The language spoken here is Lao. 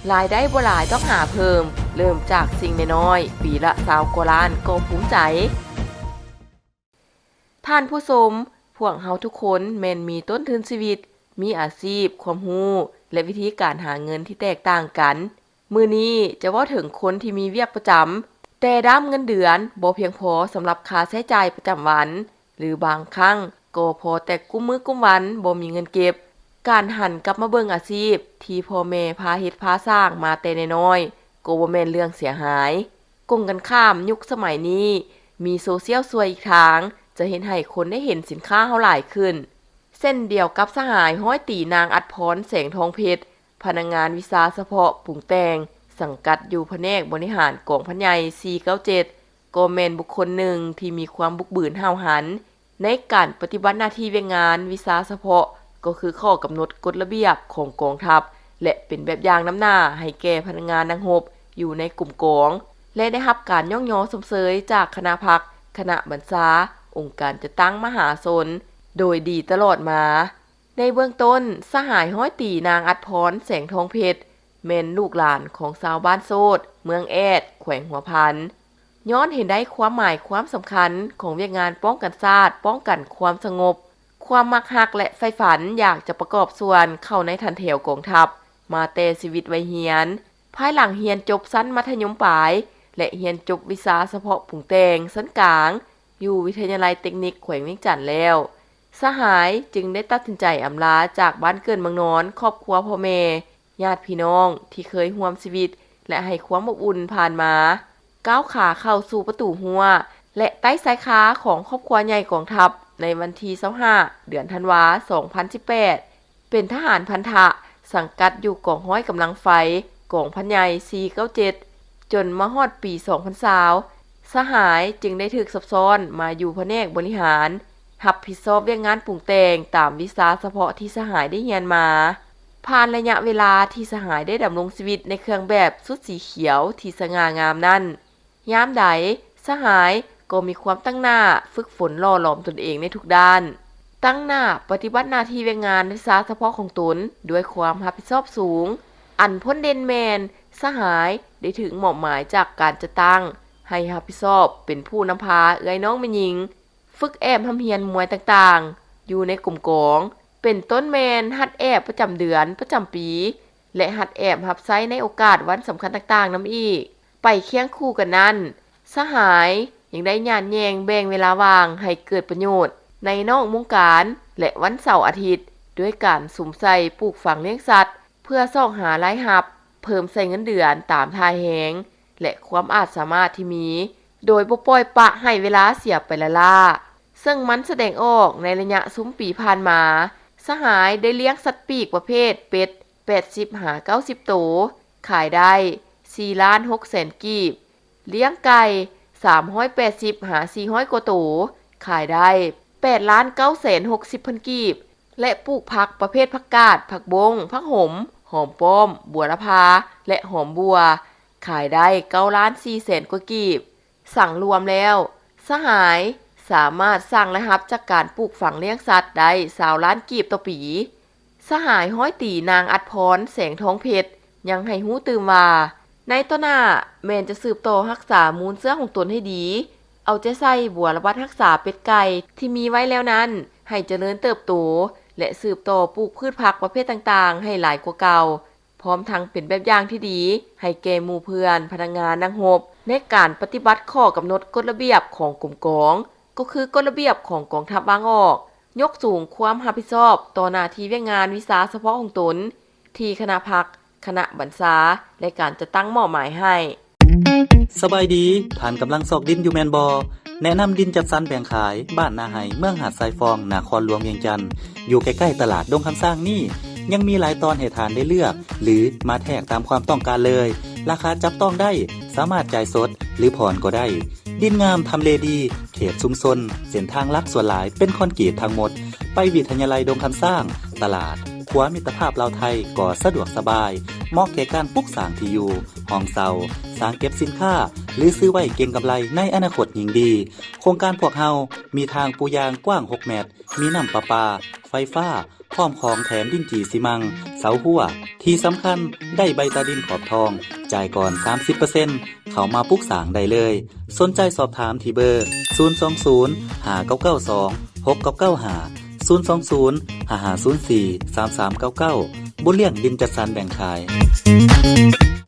ລາຍໄດ້ບໍ່ຫຼາຍຕ້ອງຫາເພີ່ມ, ເລີ່ມຈາກສິ່ງນ້ອຍໆ, ປີລະຊາວກວ່າລ້ານກໍພູມໃຈ. ທ່ານຜູ້ຊົມ, ພວກເຮົາທຸກຄົນແມ່ນມີຕົ້ນທຶນຊີວິດ, ມີອາຊີບ, ຄວາມຮູ້ ແລະ ວິທີການຫາເງິນທີ່ແຕກຕ່າງກັນ. ມື້ນີ້ຈະເວົ້າເຖິງຄົນທີ່ມີວຽກປະຈຳ, ແຕ່ດ້າມເງິນເດືອນບໍ່ພຽງພໍສຳລັບຄ່າໃຊ້ຈ່າຍປະຈຳວັນ, ຫຼືບາງຄັ້ງກໍພໍແຕ່ກຸ້ມມື້ກຸ້ມວັນບໍ່ມີເງິນເກັບ. ການຫັນກັບມາເບິ່ງອາຊີບທີ່ພໍ່ແມ່ພາເຮັດພາສ້າງມາແຕ່ນ້ອຍໆ ກໍບໍ່ແມ່ນເລື່ອງເສຍຫາຍ. ກົງກັນຂ້າມ, ຍຸກສະໄໝນີ້ມີໂຊຊຽວຊ່ວຍອີກທາງ, ຈະເຮັດໃຫ້ຄົນໄດ້ເຫັນສິນຄ້າເຮົາຫຼາຍຂຶ້ນ. ເຊັ່ນດຽວກັບສະຫາຍຮ້ອຍຕີນາງອັດພອນ ແສງທອງເພັດ, ພະນັກງານວິຊາສະເພາະປຸງແຕ່ງ ສັງກັດຢູ່ພະແນກບໍລິຫານກອງພັນໃຫຍ່ສີ່ເກົ້າເຈັດ ກໍແມ່ນບຸກຄົນໜຶ່ງທີ່ມີຄວາມບຸກບືນຫ້າວຫັນໃນການປະຕິບັດໜ້າທີ່ວຽກງານວິຊາສະເພາະ, ກໍຄືຂໍ້ກຳນົດກົດລະບຽບຂອງກອງທັບ ແລະ ເປັນແບບຢ່າງນຳໜ້າໃຫ້ແກ່ພະນັກງານນັກຮົບຢູ່ໃນກົມກອງ ແລະ ໄດ້ຮັບການຍ້ອງຍໍຊົມເຊີຍຈາກຄະນະພັກ, ຄະນະບັນຊາ, ອົງການຈັດຕັ້ງມະຫາຊົນໂດຍດີຕະຫຼອດມາ. ໃນເບື້ອງຕົ້ນ, ສະຫາຍຮ້ອຍຕີນາງອັດພອນ ແສງທອງເພັດ ແມ່ນລູກຫຼານຂອງຊາວບ້ານໂຊດ ເມືອງແອດ ແຂວງຫົວພັນ. ຍ້ອນເຫັນໄດ້ຄວາມໝາຍຄວາມສຳຄັນຂອງວຽກງານປ້ອງກັນຊາດ, ປ້ອງກັນຄວາມສະຫງົບ, ຄວາມມັກຮັກ ແລະ ໃຝ່ຝັນຢາກຈະປະກອບສ່ວນເຂົ້າໃນຖັນແຖວກອງທັບມາແຕ່ຊີວິດໄວຮຽນ. ພາຍຫຼັງຮຽນຈົບຊັ້ນມັດທະຍົມປາຍ ແລະ ຮຽນຈົບວິຊາສະເພາະປຸງແຕ່ງຊັ້ນກາງ ຢູ່ວິທະຍາໄລເຕັກນິກແຂວງວຽງຈັນແລ້ວ, ສະຫາຍຈຶ່ງໄດ້ຕັດສິນໃຈອຳລາຈາກບ້ານເກີດເມືອງນອນ, ຄອບຄົວພໍ່ແມ່, ຍາດພີ່ນ້ອງທີ່ເຄີຍຮ່ວມຊີວິດ ແລະ ໃຫ້ຄວາມອົບອຸ່ນຜ່ານມາ, ກ້າວຂາເຂົ້າສູ່ປະຕູຮົ້ວ ແລະ ໃຕ້ຊາຍຄາຂອງຄອບຄົວໃຫຍ່ກອງທັບ ໃນວັນທີຊາວຫ້າ ເດືອນທັນວາ ສອງພັນສິບແປດ. ເປັນທະຫານພັນທະ ສັງກັດຢູ່ກອງຮ້ອຍກຳລັງໄຟ ກອງພັນໃຫຍ່ສີ່ເກົ້າເຈັດ ຈົນມາຮອດປີສອງພັນຊາວ ສະຫາຍຈຶ່ງໄດ້ຖືກຊັບຊ້ອນມາຢູ່ພະແນກບໍລິຫານ, ຮັບຜິດຊອບວຽກງານປຸງແຕ່ງຕາມວິຊາສະເພາະທີ່ສະຫາຍໄດ້ຮຽນມາ. ຜ່ານໄລຍະເວລາທີ່ສະຫາຍໄດ້ດຳລົງຊີວິດໃນເຄື່ອງແບບຊຸດສີຂຽວທີ່ສະຫງ່າງາມນັ້ນ, ຍາມໃດສະຫາຍກໍມີຄວາມຕັ້ງໜ້າຝຶກຝົນຫຼໍ່ຫຼອມຕົນເອງໃນທຸກດ້ານ, ຕັ້ງໜ້າປະຕິບັດໜ້າທີ່ວຽກງານວິຊາສະເພາະຂອງຕົນດ້ວຍຄວາມຮັບຜິດຊອບສູງ. ອັນພົ້ນເດັ່ນແມ່ນສະຫາຍໄດ້ຖືກມອບໝາຍຈາກການຈັດຕັ້ງໃຫ້ຮັບຜິດຊອບເປັນຜູ້ນຳພາເອື້ອຍນ້ອງແມ່ຍິງ ຝຶກແອບຮ່ຳຮຽນມວຍຕ່າງໆ ຢູ່ໃນກົມກອງ, ເປັນຕົ້ນແມ່ນຫັດແອບປະຈຳເດືອນ, ປະຈຳປີ ແລະ ຫັດແອບຮັບໃຊ້ໃນໂອກາດວັນສຳຄັນຕ່າງໆນຳອີກ. ໄປຄຽງຄູ່ກັນນັ້ນ, ສະຫາຍຍັງໄດ້ຍາດແຍ່ງແບ່ງເວລາວ່າງໃຫ້ເກີດປະໂຫຍດໃນນອກວົງການ ແລະ ວັນເສົາອາທິດ ດ້ວຍການສຸມໃສ່ປູກຝັງລ້ຽງສັດ ເພື່ອຊອກຫາລາຍຮັບ, ເພີ່ມໃສ່ເງິນເດືອນຕາມທ່າແຮງ ແລະ ຄວາມອາດສາມາດທີ່ມີ, ໂດຍບໍ່ປ່ອຍປະໃຫ້ເວລາເສຍໄປລ້າໆ. ເຊິ່ງມັນສະແດງອອກໃນໄລຍະຊຸມປີຜ່ານມາ, ສະຫາຍໄດ້ລ້ຽງສັດປີກປະເພດເປັດ ແປດສິບຫາເກົ້າສິບໂຕ, ຂາຍໄດ້ສີ່ລ້ານຫົກແສນກີບ, ລ້ຽງໄກ່ສາມຮ້ອຍແປດສິບຫາສີ່ຮ້ອຍກວ່າໂຕ, ຂາຍໄດ້ແປດລ້ານເກົ້າແສນຫົກສິບພັນກີບ ແລະ ປູກຜັກປະເພດຜັກກາດ, ຜັກບົ້ງ, ຜັກຫົມ, ຫອມປ້ອມ, ບົວລະພາ ແລະ ຫອມບົວ, ຂາຍໄດ້ເກົ້າລ້ານສີ່ແສນກວ່າກີບ. ສັງລວມແລ້ວ, ສະຫາຍສາມາດສ້າງລາຍຮັບຈາກການປູກຝັງລ້ຽງສັດໄດ້ຊາວລ້ານກີບຕໍ່ປີ. ສະຫາຍຮ້ອຍຕີນາງອັດພອນ ແສງທອງເພັດ ຍັງໃຫ້ຮູ້ຕື່ມວ່າ, ໃນຕໍ່ໜ້າແມ່ນຈະສືບຕໍ່ຮັກສາມູນເຊື້ອຂອງຕົນໃຫ້ດີ, ເອົາໃຈໃສ່ບົວລະບັດຮັກສາເປັດໄກ່ທີ່ມີໄວ້ແລ້ວນັ້ນໃຫ້ຈະເລີນເຕີບໂຕ ແລະ ສືບຕໍ່ປູກພືດຜັກປະເພດຕ່າງໆໃຫ້ຫຼາຍກວ່າເກົ່າ, ພ້ອມທັງເປັນແບບຢ່າງທີ່ດີໃຫ້ແກ່ໝູ່ເພື່ອນພະນັກງານນັກຮົບ ໃນການປະຕິບັດຂໍ້ກຳນົດກົດລະບຽບຂອງກົມກອງ, ກໍຄືກົດລະບຽບຂອງກອງທັບວາງອອກ, ຍົກສູງຄວາມຮັບຜິດຊອບຕໍ່ໜ້າທີ່ວຽກງານວິຊາສະເພາະຂອງຕົນ ທີ່ຄະນະພັກ, ຄະນະບັນຊາ ແລະ ການຈັດຕັ້ງມອບໝາຍໃຫ້. ສະບາຍດີ, ທ່ານກຳລັງຊອກດິນຢູ່ແມ່ນບໍ່? ແນະນຳດິນຈັດສັນແບ່ງຂາຍ ບ້ານນາໄຮ ເມືອງຫາດຊາຍຟອງ ນະຄອນຫຼວງວຽງຈັນ, ຢູ່ໃກ້ໆຕະຫຼາດດົງຄຳຊ້າງນີ້ ຍັງມີຫຼາຍຕອນໃຫ້ທ່ານໄດ້ເລືອກ ຫຼື ມາແທກຕາມຄວາມຕ້ອງການເລີຍ. ລາຄາຈັບຕ້ອງໄດ້, ສາມາດຈ່າຍສົດ ຫຼື ຜ່ອນກໍໄດ້. ດິນງາມ, ທຳເລດີ, ເຂດຊຸມຊົນ, ເສັ້ນທາງຫຼັກສ່ວນຫຼາຍເປັນຄອນກຣີດທັງໝົດ. ໄປວິທະຍາໄລດົງຄຳຊ້າງ, ຕະຫຼາດ, ຂົວມິດຕະພາບລາວໄທກໍສະດວກສະບາຍ, ເໝາະແກ່ການປຸກສ້າງທີ່ຢູ່, ຫ້ອງເຊົ່າ, ສ້າງເກັບສິນຄ້າ ຫຼື ຊື້ໄວ້ເກັງກຳໄລໃນອະນາຄົດຍິ່ງດີ. ໂຄງການພວກເຮົາມີທາງປູຢາງກວ້າງຫົກແມັດ, ມີນ້ຳປະປາ, ໄຟຟ້າ, ພ້ອມຂອງແຖມດິນຈີ່ຊີມັງ ເສົາຮົ້ວ ທີ່ສຳຄັນໄດ້ໃບຕາດິນຂອບທອງ ຈ່າຍກ່ອນສາມສິບເປີເຊັນ ເຂົ້າມາປຸກສ້າງໄດ້ເລີຍ. ສົນໃຈສອບຖາມທີ່ເບີ ສູນສອງສູນ ຫ້າເກົ້າເກົ້າສອງ ຫົກເກົ້າເກົ້າຫ້າ ສູນສອງສູນ ຫ້າຫ້າສູນສີ່ ສາມສາມເກົ້າເກົ້າ ບຸນລ້ຽງດິນຈັດສັນແບ່ງຂາຍ.